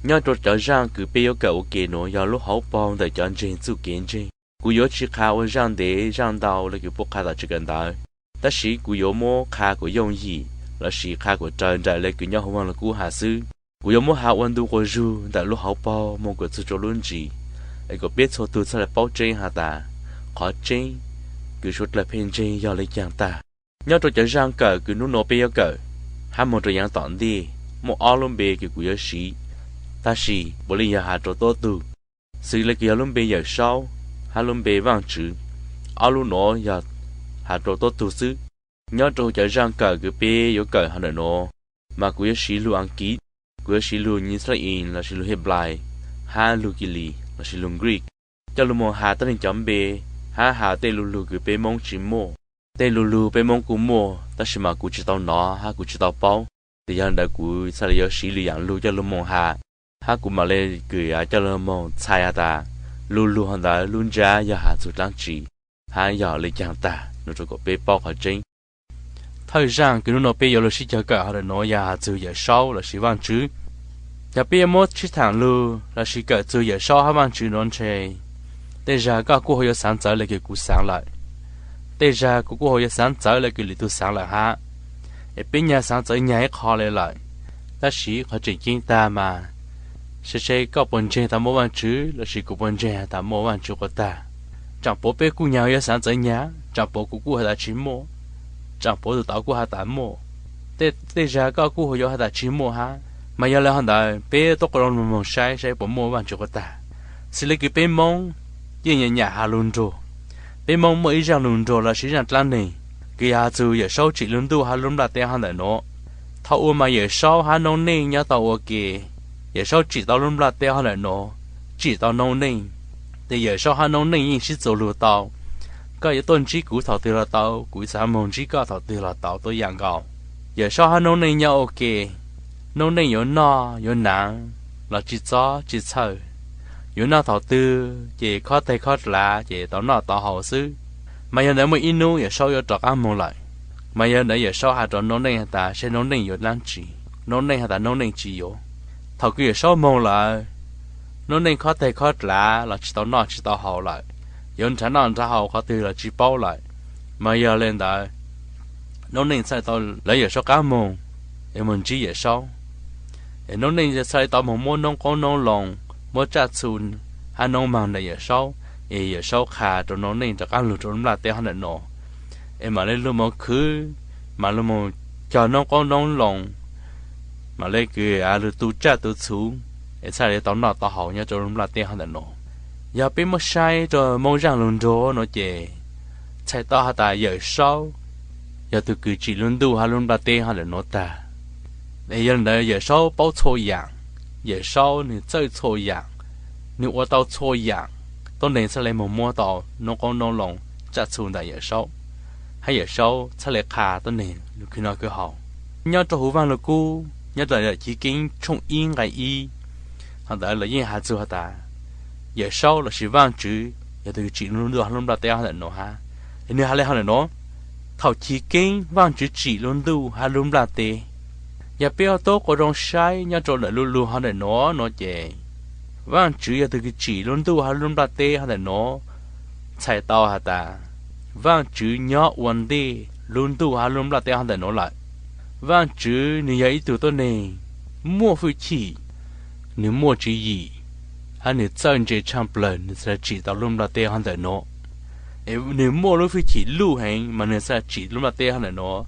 Nyob rau cov zaaj kws peb yuav kawm ua ke nuav yog lub hauv paug ntawm cov ntseeg txuj kev ntseeg. Kuv yuav tsi qha ua zaaj ntev zaaj ntau le kws puab qha tom tsev kawm ntawv, tab sis kuv yuav muab qha kuas yooj yim lossis qha kuas raws nraim le kws nyob huv vaaj lug kub has xwb. Kuv yuav muab has ua ntu quas zug ntawm lub hauv paug moog kuas txug rua lub ntsis, es kuas peb txhua tug txhaj le paub tseeb has tas qhov tseeb kws suav dlawg pheej ntseeg yog le caag tag. Nyob rau cov zaaj kawm kws nub nua peb yuav kawm hab moog rua yaav tom ntej, muaj ob lub npe kws kuv yuav siv, tab sis puav leej yog has rua tuab tug, xws le kws yog lub npe Yawm Saub hab lub npe Vaajtswv, ob lub nuav yog has rua tuab tug xwb. Nyob rua huv cov zaaj kawm kws peb yuav kawm hov ntawm nuav, mas kuv yuav siv lug Askiv, kuv yuav siv lug Nyij Xaa Lais lossis lug Henplais, hab lug Kilis lossis lug Greek coj lug moog has tuab neeg cov npe, hab has tej lu lug kws peb Moob tsi muaj. Tej lu lug peb Moob kuj muaj tab sis mas kuv tsi tau nov hab kuv tsi tau paub, ces yog ntawd kuv txhaj le yuav siv lwm yaam lug coj lug moog has, hab kuv mam le kws coj lug moog txhais has tas lu lug hov ntawd lub ntsab yog has txug dlaab tsi hab yog le caag tag nuav rua kuas peb paub qhov tseeb. Thawj zaaj kws nub nua peb yuav lug sib cog kawm hov ntawm nuav yog has txug Yawm Saub lossis Vaajtswv. Yog peb yuav muab sib thaam lug lossis kawm txug Yawm Saub hab Vaajtswv nuav ntshe tej zag koj kuj ho yuav xaav txawv le kws kuv xaav lawm, tej zag kuv kuj ho yuav xaav txawv le kws lwm tug xaav lawm hab, es peb nyag xaav txawv nyag ib qho le lawm. Tab sis qhov tseem ceeb tag mas, seb seb koj puas ntseeg tas muaj Vaajtswv lossis kuv puas ntseeg tas muaj Vaajtswv quas tag. Tsaam puav peb kuj nyag yuav xaav txawv nyag, tsaam puav kuv kuj has tas tsi muaj, tsaam puav tug tod kuj has tas muaj, tej zag koj kuj ho yuav has tas tsi muaj hab. Mas yog le hov ntawd peb tuab quas zoo moog saib saib puas muaj Vaajtswv quas tag. Xws le kws peb Moob yeej nyam nyam has lug nruag, peb Moob muaj ib zaaj lug nruag lossis ib zaaj dlaab neeg kws yog has txug Yawm Saub tsim lub ntuj hab lub nplaj teb hov ntawm nuav. Thaum ub mas Yawm Saub hab noob neej nyob tau ua ke, Yawm Saub tsim tau lub nplaj teb hov ntawm nuav, tsim tau noob neej, ces Yawm Saub hab noob neej yeej sib txuas lug tau. Koj yuav tuaj ntsib kuv thaum twg los tau, kuv xaav moog ntsib koj thaum twg los tau tuab yaam nkaus. Yawm Saub hab noob neej nyob ua ke, noob neej yuav noj yuav naav los tsi txob tsi txhawj, yuav noj thaum twg ces khob teg khob dlav ces tau noj tau haus xwb. Mas yog ntawd muaj ib nub Yawm Saub yuav rov qaab moog lawm, mas yog ntawd Yawm Saub has rua noob neej has tas seb noob neej yuav dlaab tsi, noob neej has tas noob neej tsi yuav. Thaum kws Yawm Saub moog lawm, noob neej khob teg khob dlav los tsi tau noj tsi tau haus lawm, yuav nrhav noj nrhav haus qhov twg los tsi paub lawm. Mas yog le ntawd, noob neej txhaj tau lawv Yawm Saub qaab moog, es moog ntsib Yawm Saub. Es noob neej txhaj le tau moog muab noob qoob noob loo, muab tsaj txhu hab noob maag ntawm Yawm Saub, es Yawm Saub qha rua noob neej rov qaab lug rua lub nplaj teb hov ntawm nuav, es mam le lug moog khwv, mam lug moog cog noob qoob noob loo, mam le kws lug tu tsaj tu txhu, es txhaj le tau noj tau haus nyob rua lub nplaj teb hov ntawm nuav. Yog peb muab saib rua Moob zaaj lug nruag nuav ces txhais tau has tas Yawm Saub yog tug kws tsim lub ntuj hab lub nplaj teb hov ntawm nuav tag. Es yog le ntawd Yawm Saub paub txhua yaam, Yawm Saub nwg txawj txhua yaam, nwg ua tau txhua yaam, tuab neeg txhaj le moog muab tau noob qoob noob loo, tsaj txhu ntawm Yawm Saub, hab Yawm Saub txhaj le qha tuab neeg lug khwv noj khwv haus. Nyob rua huv Vaaj Lug Kub nyob rua Chiv Keeb tshooj ib nqai ib, hov ntawd lawv yeej has txug has tas Yawm Saub lossis Vaajtswv yog tug tsim lub ntuj hab lub nplaj teb hov ntawm nuav hab. Es nwg has le hov ntawm nuav, thaum chiv keeb Vaajtswv tsim lub ntuj hab lub nplaj teb. Yog peb ua tuab quas zoo saib nyob rua ntawm lu lug hov ntawm nuav nuav ces, Vaajtswv yog tug kws tsim lub ntuj hab lub nplaj teb hov ntawm nuav, txhais tau has tas Vaajtswv nyob ua ntej lub ntuj hab lub nplaj teb hov ntawm nuav lawm. Vaajtswv nwg yog ib tug tuab neeg muaj fwj chim, nwg muaj tswv yim, hab nwg txawj ntse tshaaj plawg nwg txhaj tsim tau lub nplaj teb hov ntawm nuav. Es nwg muaj lub fwj chim luj heev mas nwg txhaj tsim lub nplaj teb hov ntawm nuav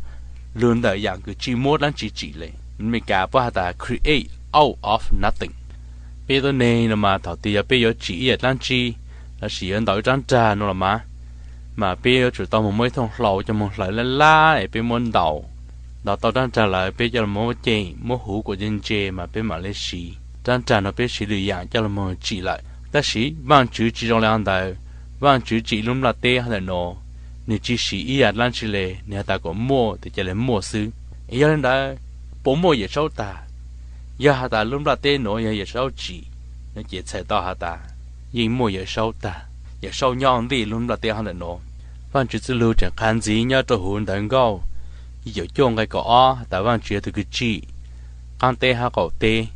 lug ntawm yaam kws tsi muab dlaab tsi tsim le. Amelikas puab has tas create out of nothing. Peb tuab neeg no mas thaum twg yog peb yuav tsim ib yaam dlaab tsi lossis yuav ntaus ib rab rag no los mas, mas peb yuav tsum tau moog muab ib thooj hlau coj moog hlawv lab lab es peb muab ntaus, ntaus tau rab rag lawm peb coj los muab ceem muab huv kuas ntse ntse mas peb mam le siv rab rag no, peb siv lwm yaam coj los moog tsim lawm. Tab sis Vaajtswv tsi zoo le hov ntawd, Vaajtswv tsim lub nplaj teb hov ntawm nuav, nwg tsi siv ib yaam dlaab tsi le, nwg has tas kuas muaj tes ca le muaj xwb. Es yog le ntawd, puas muaj Yawm Saub tag? Yog has tas lub nplaj teb nuav yog Yawm Saub tsim no ces txhais tau has tas yeej muaj Yawm Saub tag, Yawm Saub nyob ua ntej lub nplaj teb hov ntawm nuav. Vaajtswv txuj lug tseem qha ntxiv nyob rua huv Ntawv Nkauj yim caum cuaj nqai kaum ob has tas Vaajtswv yog tug kws tsim qaab teb hab qaum teb.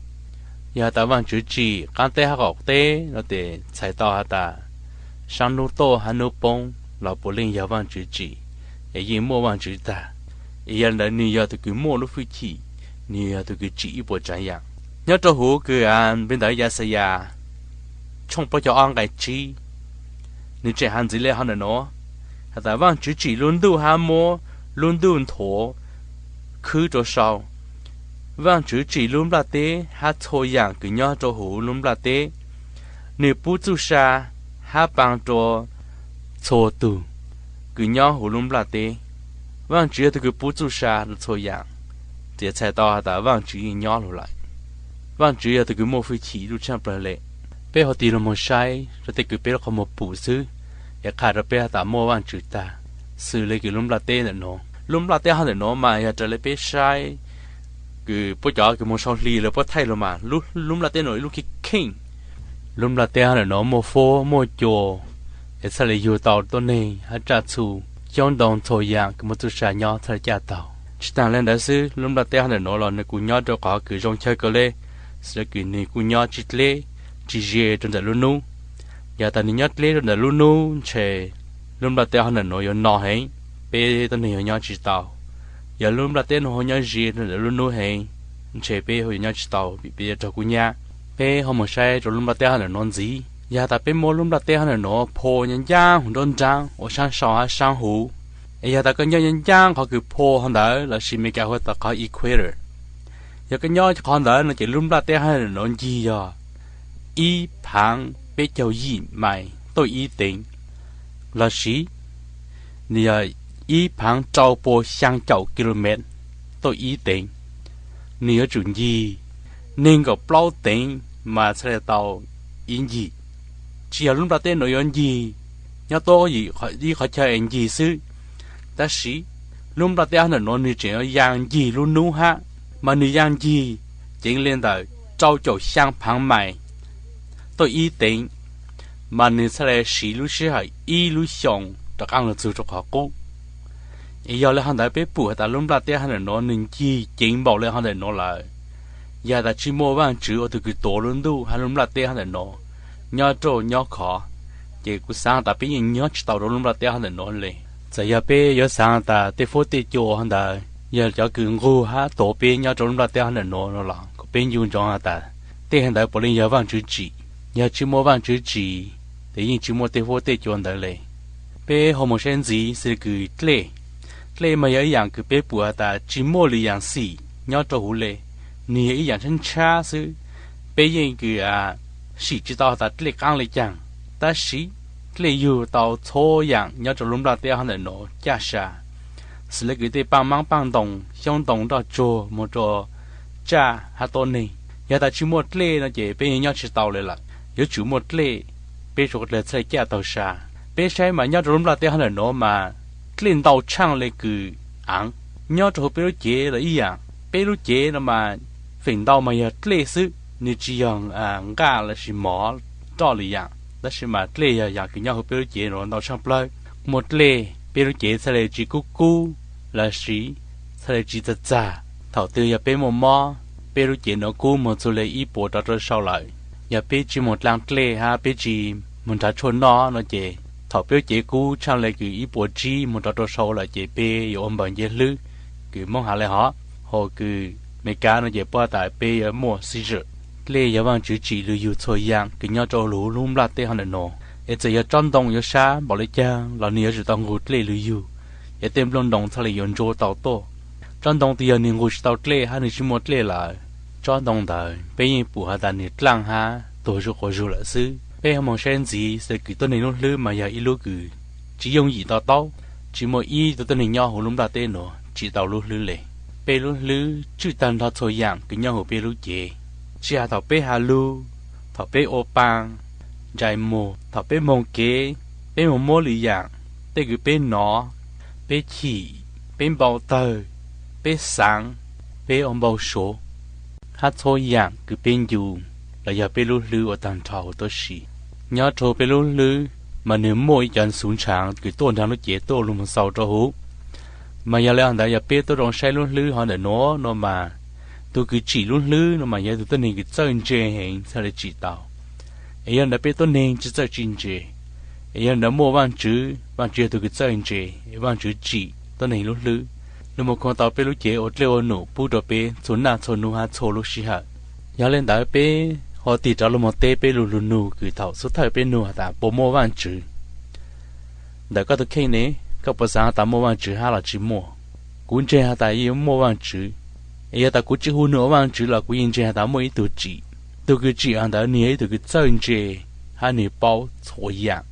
Yog has tas Vaajtswv tsim qaab teb hab qaum teb no tes txhais tau has tas saab nub tuaj hab nub poob los puav leej yog Vaajtswv tsim, es yeej muaj Vaajtswv tag. Es yog le ntawd nwg yog tug kws muaj lub fwj chim, nwg yog tug kws tsim ib puas tsaav yaam. Nyob rua huv kws a npe ntawv Yaxayas tshooj plaub caug ob nqai tsib, nwg tseem has ntxiv le hov ntawm nuav, has tas Vaajtswv tsim lub ntuj hab muab lub ntuj nthuav khwb rua sau. Vaajtswv tsim lub nplaj teb hab txhua yaam kws nyob rua huv lub nplaj teb. Nwg pub txuj sa hab paa rua txhua tug kws nyob huv lub nplaj teb. Vaajtswv yog tug kws pub txuj sa rua txhua yaam, txhais tau has tas Vaajtswv yeej nyob lug lawm. Vaajtswv yog tug kws muaj fwj chim ib tug tshaaj plawg le. Peb ho tig lug moog saib rua tej kws peb lub qhov muag pum xwb, es qha rua peb has tas muaj Vaajtswv tag, xws le kws lub nplaj teb ntawm nuav. Lub nplaj teb hov ntawm nuav mas yog raws le peb saib kws puab cov kws moog sau hli lawv puab thaij lug mas lub nplaj teb nuav ib lub kheej kheej. Lub nplaj teb hov ntawm nuav muaj fuab muaj cua, es txhaj le yug tau tuab neeg hab tsaj txhu, xyoob ntoo txhua yaam kws muaj txuj sa nyob txhaj le caj tau. Tsi taag le ntawd xwb, lub nplaj teb hov ntawm nuav los nwg kuj nyob rua qhov kws zoo chaw kawg le, xws le kws nwg kuj nyob tsi dleb, tsi ze rua ntawm lub nub. Yog tas nwg nyob dleb rua ntawm lub nub ntshe lub nplaj teb hov ntawm nuav yuav no heev, peb tuab neeg yuav nyob tsi tau. Yog lub nplaj teb nuav ho nyob ze rua ntawm lub nub heev, ntshe peb yuav nyob tsi tau vim peb yuav raug kub nyab. Peb ho moog saib rua lub nplaj teb hov ntawm nuav ntxiv. Yog tas peb muab lub nplaj teb hov ntawm nuav phua ncaaj ncaaj huv nruab nraab uas saab sau hab saab huv, es yog tas koj nyob ncaaj ncaaj qhov kws phua hov ntawd lossis Amelikas hu tas qhov equator, yog koj nyob qhov ntawd no ces lub nplaj teb hov ntawm nuav ncig yog ib phaav peb caug yim mais tuaj ib teev, lossis nwg yog ib phaav rau pua xyaa caum kilomev tuaj ib teev. Nwg yuav tsum ncig neeg nkaum plaub teev mas txhaj le tau ib ncig. Tsi yog lub nplaj teb nuav yuav ncig nyob tuab yim ib qhov chaw es ncig xwb, tab sis lub nplaj teb hov ntawm nuav nwg tseem yuav yaa ncig lub nub hab, mas nwg yaa ncig ceev le ntawm rau caum xyaa phaav mais tuaj ib teev, mas nwg txhaj le siv lub sij hawm ib lub xyoos rov qaab lug txug rua qhov qub. Es yog le hov ntawd peb pum has tas lub nplaj teb hov ntawm nuav nwg ncig ceev npaum le hov ntawm nuav lawm, yog tas tsi muaj Vaajtswv ua tug kws tuav lub ntuj hab lub nplaj teb hov ntawm nuav nyob rua nyob khov, ces kuv xaav tas peb yeej nyob tsi tau rua lub nplaj teb hov ntawm nuav le. Txawm yog peb yuav xaav tas tej fuab tej cua hov ntawd yog cov kws nqug hab tuav peb nyob rua lub nplaj teb hov ntawm nuav no los kuj peb ncu ntsoov has tas tej hov ntawd puav leej yog Vaajtswv tsim. Yog tsi muaj Vaajtswv tsim, ces yeej tsi muaj tej fuab tej cua ntawd le. Peb ho moog saib ntxiv xws le kws dlej. Dlej mas yog ib yaam kws peb pum has tas tsi muaj lwm yaam xim nyob rua huv le, nwg yog ib yaam ntshab ntshab xwb. Peb yeej kws sim tsi tau has tas dlej qaab le caag, tab sis dlej yug tau txhua yaam nyob rua lub nplaj teb hov ntawm nuav caj sa, xws le kws tej paaj maab paaj ntoo, xyoob ntoo, nroj tsuag, moog rua tsaj hab tuab neeg. Yog tas tsi muaj dlej no ces peb yeej nyob tsi tau le lawm, yuav tsum muaj dlej peb suav dlawg txhaj le caj taug sa. Peb saib mas nyob rua lub nplaj teb hov ntawm nuav mas dlej ntau tshaaj le kws aav. Nyob rua huv peb lub cev los ib yaam, peb lub cev no mas feem ntau mas yog dlej xwb, nwg tsi yog nqaj lossis mov roj lwm yaam, tab sis mas dlej yog yaam kws nyob huv peb lub cev nuav ntau tshaaj plawg. Muaj dlej peb lub cev txhaj le tsi kub kub lossis txhaj le tsi txag txag. Thaum twg yog peb muaj mob, peb lub cev nuav kub moog txug le ib puas rov rua sau lawm, yog peb tsi moog dlaa dlej hab peb tsi moog nrhav tshuaj noj no ces thaum peb lub cev kub tshaaj le kws ib puas tsib moog rov rua sau lawm ces peb yuav ua npaws nce hlwb, kws Moob has le hov, hos kws Amelikas no ces puab tas peb yuav muaj seizure. Dlej yog Vaajtswv tsim lug yug txhua yaam kws nyob rua huv lub nplaj teb hov ntawm nuav. Es txawm yog tsob ntoo yuav sab npaum le caag los nwg yuav tsum tau nqug dlej lug yug, es tej nplooj ntoo txhaj le yuav ntsuab tau tuaj. Tsob ntoo twg yog nwg nqug tsi tau dlej hab nwg tsi muaj dlej lawm, tsob ntoo ntawd peb yeej pum has tas nwg dlaaj hab tuag zuj quas zug lawm xwb. Peb ho moog saib ntxiv xws le kws tuab neeg lub hlwb mas yog ib lub kws tsi yooj yim to taub, tsi muaj ib tug tuab neeg nyob huv lub nplaj teb nuav tsim tau lub hlwb le. Peb lub hlwb tswj taag nrho txhua yaam kws nyob huv peb lub cev, tsi has thaum peb has lug, thaum peb ua paa, ntsais muag, thaum peb moog kev, peb moog muab lwm yaam, tej kws peb nov, peb chim, peb npau tawg, peb xaav, peb ua npau suav, hab txhua yaam kws peb ncu los yog peb lub hlwb ua taag nrho huv tuab si. Nyob rua peb lub hlwb mas nwg muaj ib cov xuv ntshaav kws tuaj nraag lub cev tuaj lug moog xaus rua huv. Mas yog le hov ntawd yog peb tuab zoo saib lub hlwb hov ntawm nuav no mas Tus kws tsim lub hlwb no mas yog ib tug tuab neeg kws txawj ntse heev txhaj li tsim tau. Es yog ntawd peb tuab neeg tsis txawj tsim ntse, es yog ntawd muaj Vaajtswv, Vaajtswv yog tus kws txawj ntse, Vaajtswv tsim tuab neeg lub hlwb, lug moog khuam tau peb lub cev ua dlej ua num pub rua peb txhua naj txhua nub hab txhua lub sij hawm. Yog le ntawd peb ho tig rov lug moog teb peb lug lug nug kws thaum xub thawj peb nug has tas puas muaj Vaajtswv. Ntawm koj tus kheej ne, koj puas xaav has tas muaj Vaajtswv hab los tsis muaj? Kuv ntseeg has tas yeej muaj Vaajtswv, es yog tas kuv tsi hu nwg ua Vaajtswv los kuv yeej ntseeg has tas muaj ib tug tsim. Tug kws tsim has ntawd nwg yog ib tug kws txawj ntse hab nwg paub txhua yaam.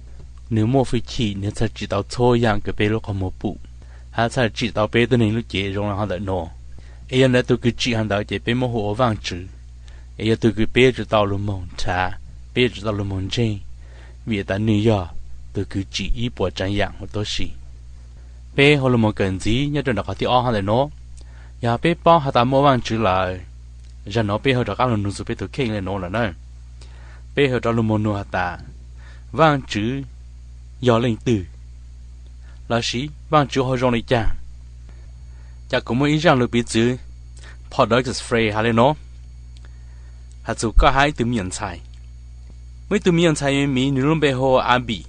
Nwg muaj fwj chim, nwg txhaj tsim tau txhua yaam kws peb lub qhov muag pum, hab txhaj tsim tau peb tuab neeg lub cev zoo le hov ntawm nuav. Es yog ntawd tug kws tsim has ntawd ces peb muab hu ua Vaajtswv. Es yog tug kws peb yuav tsum tau lug moog nrhav, peb yuav tsum tau lug moog ntseeg, vim tas nwg yog tug kws tsim ib puas tsaav yaam huv tuab si. Peb ho lug moog kawm ntxiv nyob rua nram qhov thib ob hov ntawm nuav. Yog peb paub has tas muaj Vaajtswv lawm, zag nuav peb ho rov qaab lug nug txug peb tus kheej le nuav lawm na. Peb ho rov lug moog nug has tas Vaajtswv yog leej twg, lossis Vaajtswv ho zoo le caag? Cas kuv muaj ib zaaj lug piv txwv, paradox phrase has le nuav, has txug koj hab ib tug me nyuam ntxhais. Muaj ib tug me nyuam ntxhais miv, nwg lub npe hu ua Abby,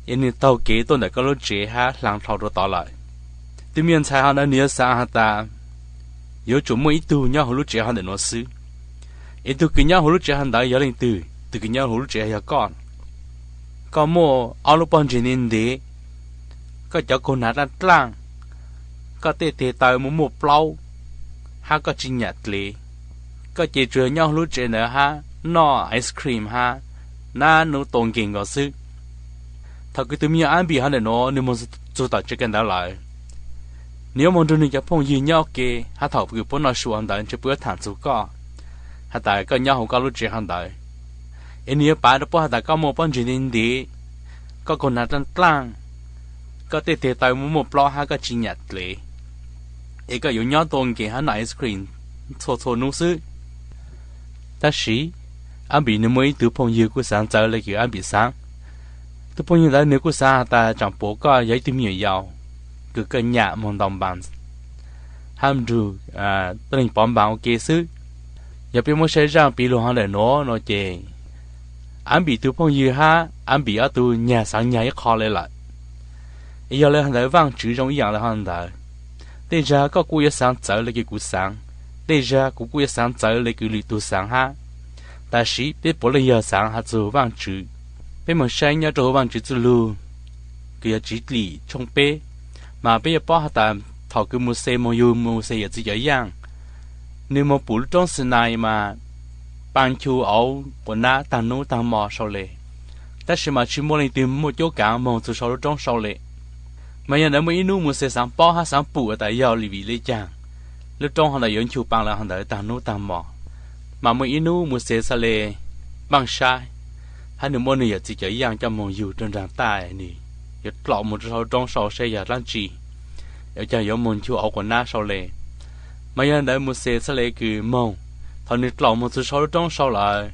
es nwg taug kev tuaj ntawm koj lub tsev hab hlaang dhau rua tod lawm. Tus me nyuam ntxhais hov ntawd nwg yuav xaav has tas yuav tsum muaj ib tug nyob huv lub tsev hov ntawm nuav xwb. Es tug kws nyob huv lub tsev hov ntawd yog leej twg? Tug kws nyob huv lub tsev yog koj. Koj muaj ob lub pob ntseg ntev ntev, koj cov kaug nag dlaaj dlaaj, koj tej teg taw muaj muaj plaub, hab koj tsi nyam dlev. Koj ces tsuas yog nyob huv lub tsev ntawd hab noj ice cream hab nab nub tua nkeeg nkaus xwb. Thaum kws tus me nyuam Abby hov ntawm nuav nwg moog txug tom tsev kawm ntawv lawm, nwg yuav moog nrug nwg cov phooj ywg nyob ua ke, hab thaum kws puab noj su ntawd ntshe puab yuav thaam txug koj, has tas koj nyob huv koj lub tsev hov ntawd. Es nwg yuav pav rua puab has tas koj muaj pob ntseg ntev ntev, koj kaug nag dlaaj dlaaj, koj tej teg taw muaj muaj plaub hab koj tsi nyam dlev, es koj yuav nyob tua nkeeg hab noj ice cream txhua txhua nub xwb. Tab sis Abby nwg muaj ib tug phooj ywg kuj xaav txawv le kws Abby xaav. Tug phooj ywg ntawd nwg kuj xaav has tas tsaam puas koj yog ib tug me nyuam yaus kws koj nyam moog ntaus npaas hab nrug tuab neeg pov npaas ua ke xwb. Yog peb muab saib zaaj piv lug hov ntawm nuav no ces Abby tug phooj ywg hab Abby ob tug nyag xaav nyag ib qho le lawm. Es yog le hov ntawd Vaajtswv zoo ib yaam le hov ntawd. Tej zag koj kuj yuav xaav txawv le kws kuv xaav, tej zag kuv kuj yuav xaav txawv le kws lwm tug xaav hab. Tab sis peb puav leej yog xaav has txug Vaajtswv. Peb moog saib nyob rua huv Vaajtswv txuj lug kws yog Tswv Lim tshooj peb, mas peb yuav paub has tas thaum kws Mauxes moog yug Mauxes yawm txiv cov yaaj, nwg moog pum lub roob Xinais mas paa nchu auv quas nab taag nub taag mo sau le, tab sis mas tsi muaj leej twg muaj cuab kaav moog txug sau lub roob sau le. Mas yog ntawd muaj ib nub Mauxes xaav paub hab xaav pum tas yog vim le caag lub roob hov ntawd yuav nchu paa lawm hov ntawd taag nub taag mo. Mas muaj ib nub Mauxes txhaj le npaaj saib, hab nwg muab nwg yawm txiv cov yaaj coj moog yug rua nraag taj, nwg yuav dlaum moog rua sau lub roob sau saib yog dlaab tsi, ua caag yuav moog nchu auv quas nab sau le. Mas yog ntawd Mauxes txhaj le kws moog, thaum nwg dlaum moog txug sau lub roob sau lawm,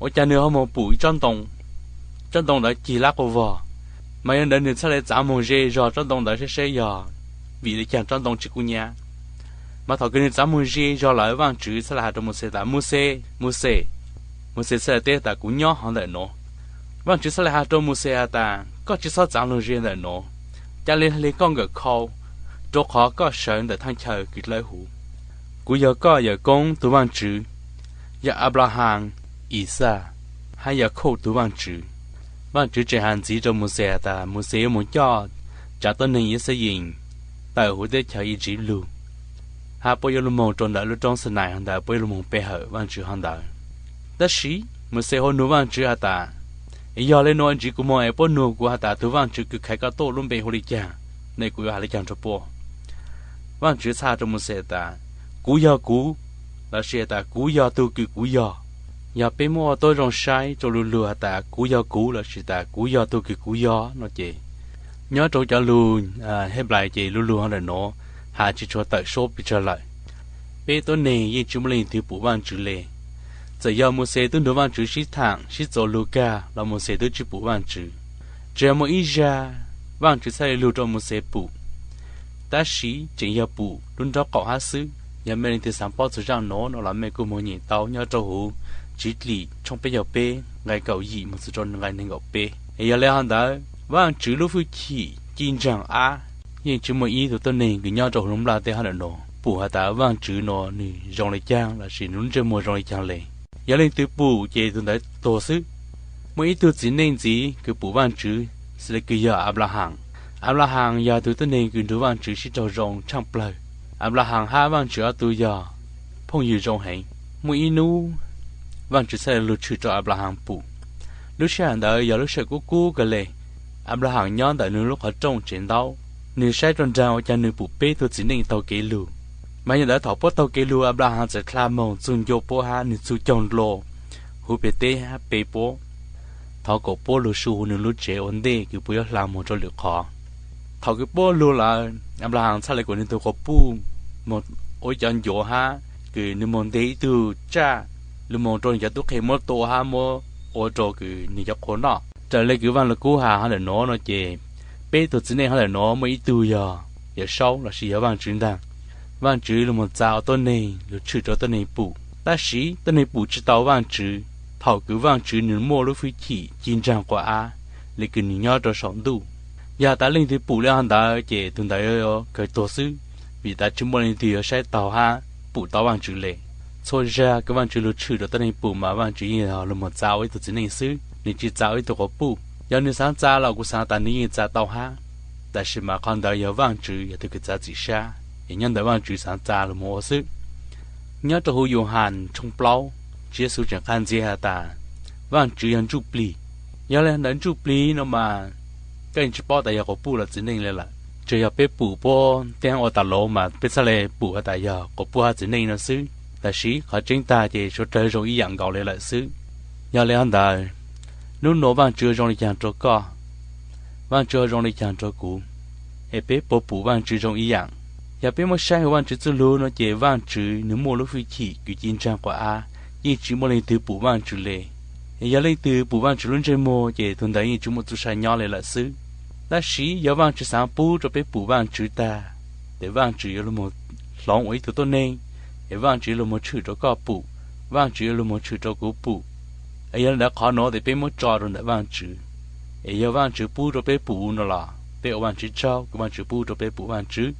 ua caag nwg ho moog pum ib tsob ntoo, tsob ntoo ntawd cig lab quas vog. Mas yog ntawd nwg txhaj le txav moog ze zog tsob ntoo ntawd saib saib yog vim le caag tsob ntoo tsi kub nyab. Mas thaum kws nwg txav moog ze zog lawm Vaajtswv txhaj le has rua Mauxes tas Mauxes, Mauxes. Mauxes txhaj le teb tas kuv nyob hov ntawm nuav. Vaajtswv txhaj le has rua Mauxes has tas koj tsi xob txav lug ze ntawm nuav, ca le le koj nkawm khau, rua qhov koj sawv ntawm thaaj chaw kws dlawb huv. Kuv yog koj yawm koob tug Vaajtswv, yog Anplahas, Ixaj, hab Yakauj tug Vaajtswv. Vaajtswv tseem has ntxiv rua Mauxes has tas Mauxes yuav moog coj tsaav tuab neeg Yixalayees tawm huv teb chaws Iziv lug, hab puab yuav lug moog rua ntawm lub roob Xinais hov ntawd, puab yuav lug moog pe hawm Vaajtswv hov ntawd. Tab sis Mauxes ho nug Vaajtswv has tas, yog le nuav ntsis kuv moog es puab nug kuv has tas tug Vaajtswv kws khaiv koj tuaj lub npe hu le caag, ne kuv yuav has le caag rua puab? Vaajtswv txhaj has rua Mauxes tas kuv yog kuv, lossis tas kuv yog tug kws kuv yog. Yog peb muab ua tuab zoo saib rua lug lug has tas kuv yog kuv lossis tas kuv yog tug kws kuv yog no ces, nyob rua cov lug Henplais ces lug lug hov ntawm nuav has tsi tshua tawm suab pes tsawg lawm. Peb tuab neeg yeej tsi muaj leej twg pum Vaajtswv le. Txawm yog Mauxes tub nrug Vaajtswv sib thaam sib txuas lug kag los Mauxes tub tsi pum Vaajtswv. Tsuas yog muaj ib zag Vaajtswv txhaj le lug rua Mauxes pum, tab sis tseem yog pum lub nraub qaum hab xwb. Yog mej leej twg xaav paub txug zaaj nuav no los mej kuj moog nyeem tau nyob rua huv Tswv Dlim tshooj peb caug peb nqai kaum yim moog txug rua nqai neeg nkaum peb. Es yog le hov ntawd Vaajtswv lub fwj chim ci ntsaag ab, yeej tsi muaj ib tug tuab neeg kws nyob rua huv lub nplaj teb hov ntawm nuav pum has tas Vaajtswv nuav nwg zoo le caag lossis nwg lub ntsej muag zoo le caag le. Yog leej twg pum ces tug ntawd tuag xwb. Muaj ib tug txiv neej ntxiv kws pum Vaajtswv xws le kws yog Anplahas. Anplahas yog tug tuab neeg kws nrug Vaajtswv sib raug zoo tshaaj plawg. Anplahas hab Vaajtswv ob tug yog phooj ywg zoo heev. Muaj ib nub Vaajtswv txhaj le lug tshwm rua Anplahas pum. Lub sij hawm ntawd yog lub sij hawm kub kub kawg le. Anplahas nyob ntawm nwg lub qhov rooj tsev ntaub, nwg saib rua nraag ua caag nwg pum peb tug txiv neej taug kev lug. Mas yog ntawd thaum puab taug kev lug Anplahas txawm dlha moog txug ncua puab hab nwg txug caug ndlo huv peg teb hab pe puab, thov kom puab lug su huv nwg lub tsev ua ntej kws puab yuav dlha moog rua lwm qhov. Thaum kws puab lug lawm Anplahas txhaj le kom nwg tug quas puj moog ua ib cov ncuav hab kws nwg moog nteg ib tug tsaj lug moog rua nwg cov tub qhe muab tua hab muab ua rua kws nwg cov qhua noj. Raws le kws Vaaj Lug Kub has hov ntawm nuav no ces peb tug txiv neej hov ntawm nuav muaj ib tug yog Yawm Saub lossis yog Vaajtswv ntaag. Vaajtswv lug moog txav ua tuab neeg lug tshwm rua tuab neeg pum, tab sis tuab neeg pum tsi tau Vaajtswv. Thaum kws Vaajtswv nwg muaj lub fwj chim ci ntsaag quas ab le kws nwg nyob rua saum ntuj, yog tas leej twg pum le hov ntawd ces tug ntawd kawg tuag xwb, vim tas tsi muaj leej twg yuav saib taug hab pum tau Vaajtswv le. Txhua zag kws Vaajtswv lug tshwm rua tuab neeg pum mas Vaajtswv yeej lug moog txav ua ib tug txiv neej xwb, nwg tsi txav ua ib tug quas puj. Yog nwg xaav txav los kuv xaav tas nwg yeej txav tau hab, tab sis mas qhov ntawd yog Vaajtswv yog tug kws txav txim sab, es nyob ntawm Vaajtswv xaav txav lug moog ua xwb. Nyob rua huv Yauhas tshooj plaub, Tswv Yexus tseem qha ntxiv has tas Vaajtswv yog ntsuj plig. Yog le ntawd ntsuj plig no mas koj yeej tsi paub tas yog quas puj los txiv neej le lawm. Tsuas yog peb pum puab teb ua tas luas mas peb txhaj le pum has tas yog quas puj hab txiv neej no xwb, tab sis qhov tseeb tag ces suav dlawg zoo ib yaam nkaus le lawm xwb. Yog le hov ntawd, nub nua Vaajtswv zoo le caag rua koj, Vaajtswv zoo le caag rua kuv, es peb puas pum Vaajtswv zoo ib yaam? Yog peb muab saib huv Vaajtswv txuj lug no ces Vaajtswv nwg muaj lub fwj chim kws ci ntsaag quas ab, yeej tsi muaj leej twg pum Vaajtswv le. Es yog leej twg pum Vaajtswv lub ntsej muag ces tug ntawd yeej tsi muaj txuj sa nyob le lawm xwb. Tab sis yog Vaajtswv xaav pub rua peb pum Vaajtswv tag, tes Vaajtswv yuav lug moog hloov ua ib tug tuab neeg, es Vaajtswv yuav lug moog tshwm rua koj pum, Vaajtswv yuav lug moog tshwm rua kuv pum. Es yog le ntawd qhov nuav tes peb muab tso rua ntawm Vaajtswv, es yog Vaajtswv pub rua peb pum no los peb ua Vaajtswv tsaug kws Vaajtswv pub rua peb pum Vaajtswv.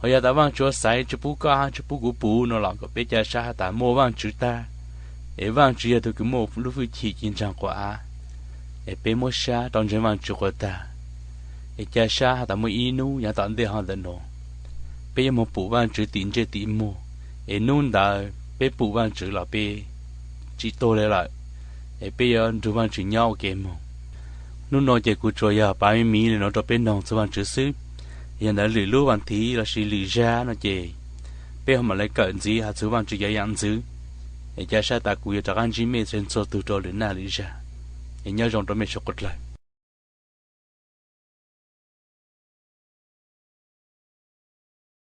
Ho yog tas Vaajtswv xaiv tsi pub koj hab tsi pub kuv pum no los kom peb ca sab has tas muaj Vaajtswv tag, es Vaajtswv yog tug kws muaj lub fwj chim ci ntsaag quas ab, es peb muab sab rau ntseeg Vaajtswv quas tag, es ca sab has tas muaj ib nub yav tom ntej hov ntawm nuav, peb yuav moog pum Vaajtswv tim ntsej tim muag, es nub ntawd peb pum Vaajtswv los peb tsi tuag le lawm, es peb yuav nrug Vaajtswv nyob ua ke moog. Nub nua ces kuv tsuas yog pav miv miv le nuav rua peb noog txug Vaajtswv xwb. Yog ntawd lwm lub vas thiv lossis lwm zag no ces peb ho mam le kawm ntxiv has txug Vaajtswv cov yaam ntxwv. Es ca sab tas kuv yuav rov qaab ntsib mej txhua tug rua lwm naj lwm zag. Es nyob zoo rua mej suav quas dlawg.